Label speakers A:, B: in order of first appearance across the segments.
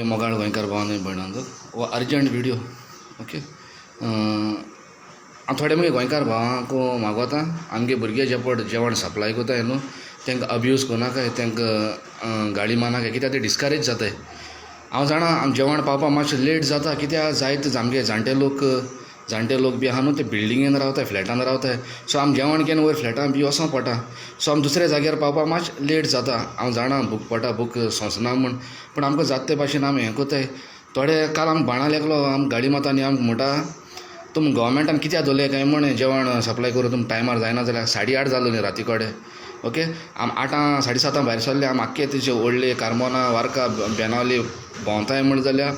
A: मोगाळ गोंयकार भावांनो भयणांनो, हो अर्जंट व्हिडियो. ओके, हांव थोडे मगे गोंयकार भावांक मागोता, आमगे भुरगे जे पड जेवण सप्लाय कोताय न्हू, तांकां अब्यूज कोनाकाय, तांकां गाळी मारनाकाय, कित्याक ते डिस्करेज जाताय. हांव जाणा आम जेवण पावपाक मातशें लेट जाता, कित्याक जायते आमगे जाणटे लोक बी आहा न्हू, ते बिल्डिंगेन रावताय, फ्लॅटान रावताय. सो आम जेवण घेवन वयर फ्लॅटान बी वचों पडटा. सो आम दुसऱ्या जाग्यार पावपाक मातशें लेट जाता. हांव जाणा भूक पडटा, भूक सोंसना म्हूण, पूण आमकां जाता ते भाशेन आमी हें कोताय. थोडे काल आम बाणावले एकलो आम गाडी मारता आनी आमकां म्हणटा, तुमी गोवोरमेंटान कित्याक दवरले काय म्हूण जेवण सप्लाय करूं तुमी टायमार जायना जाल्यार? 8:30 जालो न्ही राती कडेन. ओके, आम 8, 7:30 भायर सरले. आम आख्खे तेजे व्हडले कार्मोना, वार्का, बेनावली भोंवताय म्हण जाल्यार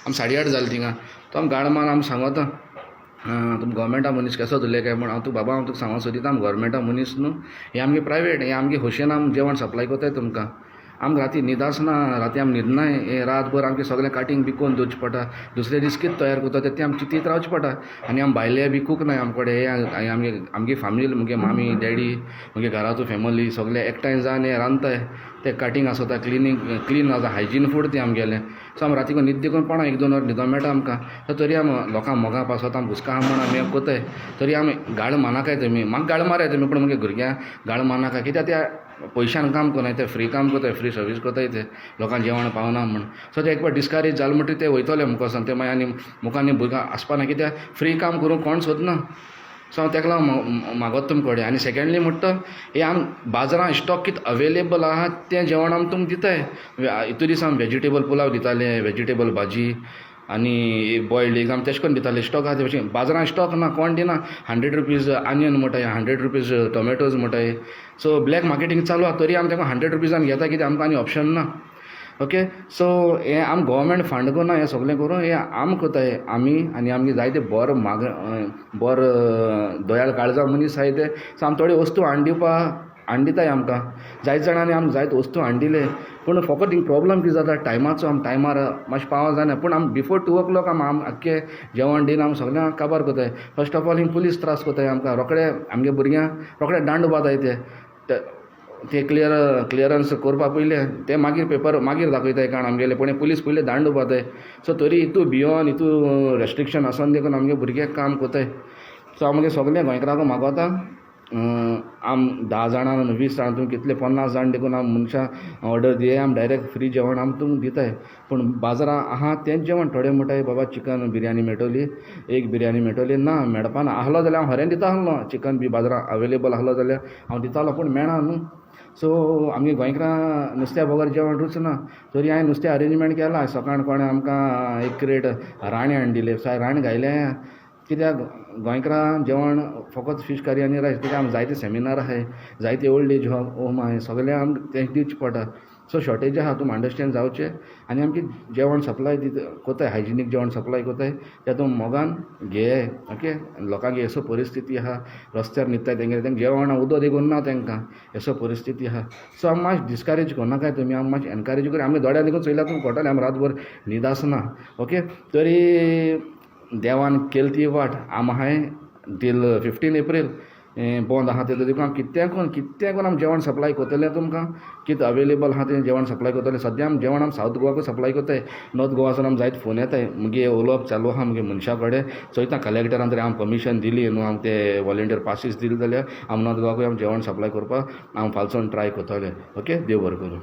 A: आम 8:30 जालीं थिंगा. तो आम गाळ मारून आम सांगता, तुमी गोवोरमेंटा मनीस केसो धरले काय म्हण. हांव तुका बाबा, हांव तुका सांगूंक सोदिता, आम गोवोरमेंटा मनीस न्हू, हें आमगे प्रायवेट, हें आमगे खोशयेन आम जेवण सप्लाय कोताय तुमकां. आमकां राती न्हीद आसना, राती आम न्हिदनाय. हें रातभर आमचें सगळें काटींग बी करून दवरचें पडटा. दुसरे दीस कितें तयार करता तें आम चिंतीत रावचें पडटा. आनी आम भायले बी कूक नाय आम कडेन. हे आमगे आमगे फामील, मुगे मामी, डॅडी, मुगे घराचो फॅमिली सगळे एकठांय जावन हें रांदताय. तें काटींग आसता, क्लिनींग क्लीन आसा, हायजीन फूड तें आमगेलें. सो आम राती न्हीद देखून पडना, एक दोन वर न्हिदो मेळटा आमकां. सो तरी आम लोकांक मोगा पासत, आम भुस्कां आहा म्हण आमी हें कोताय. तरी आमी गाळ मारनाकाय तुमी. म्हाका गाळ माराय तुमी, पूण मुगे भुरग्यांक गाळ मारनाका, कित्याक त्या पयशान काम कोनाय, ते फ्री काम कोताय, फ्री सर्वीस कोताय. ते लोकांक जेवण पावना म्हण. सो ते एक फावट डिस्करेज जाले म्हणटकीर ते वयतले मुखार, ते मागीर आनी मुखार आनी भुरग्यां आसपा ना, कित्याक फ्री काम करूंक कोण सोदना. सो हांव तेका लागून मागोता तुम कडेन. आनी सेकेंडली म्हणटा तो, हें आम बाजारान स्टॉक कितें अवेलेबल आहा तें जेवण आम तुमकां दिताय. इतू दीस आम वेजिटेबल पुलाव दिताले, वेजिटेबल भाजी आनी बॉयल्ड एग आमी तेश कोन्न दिताले, स्टॉक आहा ते भशेन. बाजारान स्टॉक ना, कोण दिना. ₹100 आनियन म्हणटाय, ₹100 टोमॅटोज म्हणटाय. सो ब्लॅक मार्केटींग चालू आहा, तरी आमी ताका ₹100-आन घेता, कित्याक आमकां आनी ऑप्शन ना. ओके, सो हें आम गोवोरमेंट फंड करना हें सगळें करून, हें आम कोताय आमी. आनी आमगे जायते बरो माग बरो दयाळ काळजा मनीस आहाय ते. सो आम थोड्यो वस्तू हाडून दिवपा, हाडून दिताय आमकां. जायते जाणांनी आमकां जायते वस्तू हाडून दिले, पूण फकत हिंग प्रोब्लम कितें जाता, टायमाचो. आम टायमार मातशें पावो जायना, पूण आम बिफोर 2 ओ क्लॉक आम आम आख्खे जेवण दिवन आम सगळ्यांक काबार कोताय. फर्स्ट ऑफ ऑल हिंग पुलीस त्रास कोताय आमकां. रोखडे आमगे भुरग्यांक रोखडे दांड बादाय. ते ते क्लियरन्स करपा पयलें ते मागीर पेपर मागीर दाखयताय काण आमगेले, पूण पुलीस पयलीं दांड बादाय. सो तरी हितू भियोन, हितू रेस्ट्रिक्शन आसोन देखून आमगे भुरगे काम कोताय. सो हांव मागीर सगळे गोंयकारांक मागोता, आम 10 जाणां, 20 जाणां, तुमी कितले, 50 जाण देखून आम मनशां ऑर्डर दियाय, आम डायरेक्ट फ्री जेवण आम तुमकां दिताय. पूण बाजारां आहा तेंच जेवण. थोडे म्हणटाय, बाबा चिकन बिरयानी मेळटली, एग बिरयानी मेळटली. ना, मेळपाना. आहलो जाल्यार हांव खरें दिता आहलो. चिकन बी बाजारां अवेलेबल आहलो जाल्यार हांव दितालो, पूण मेळना न्हू. सो आमगे गोंयकारां नुस्त्या बगर जेवण रुचना. तरी हांवें नुस्तें अरेंजमेंट केलां. सकाळ कोणें आमकां एक क्रेट राणे हाडून दिले. सो हांवें राणे घायलें, कित्याक गोंयकारां जेवण फकत फीश करी आनी रायस. कित्याक आमकां जायते सेमिनार आहाय, जायते ओल्ड एज होम आहाय, सगळें आमकां तेंका दिवचें पडटा. सो शॉर्टेज आहा, तुमी अंडरस्टँड जावचें. आनी आमचें जेवण सप्लाय दिता कोताय, हायजिनीक जेवण सप्लाय कोताय, तें तुमी मोगान घेयाय. ओके, लोकांक असो परिस्थिती आहा, रस्त्यार न्हिदताय, तेंगे तेंका जेवण उदक देखून ना तेंकां, असो परिस्थिती आहा. सो आमी मातशें डिस्करेज करनाकाय तुमी, आमी मातशें एनकरेज करी. आमी दोळ्या देखून चोयल्यार तुमकां कळटलें, आमी रातभर न्हीद आसना. ओके, तरी देवान केली ती वाट. आम आहाय टील 15 एप्रील बंद आहा. तेतून देखून आमी कितें करून कितें करून आमी जेवण सप्लाय करतले तुमकां. कितें अवेलेबल आहा तें जेवण सप्लाय करतले. सद्या आमी जेवण आमी सावथ गोवाकूय सप्लाय करताय. नॉर्थ गोवासून आमकां जायते फोन येताय. मुगे उलोवप चालू आहा मुगे मनशा कडेन. चोयता, कलेक्टरान तरी आमकां परमिशन दिली न्हू, आमकां ते वॉलंटियर पासीस दिले जाल्यार आमी नॉर्थ गोवाकूय आमी जेवण सप्लाय करपाक आमी फालसून ट्राय करतले. ओके, देव बरें करूं.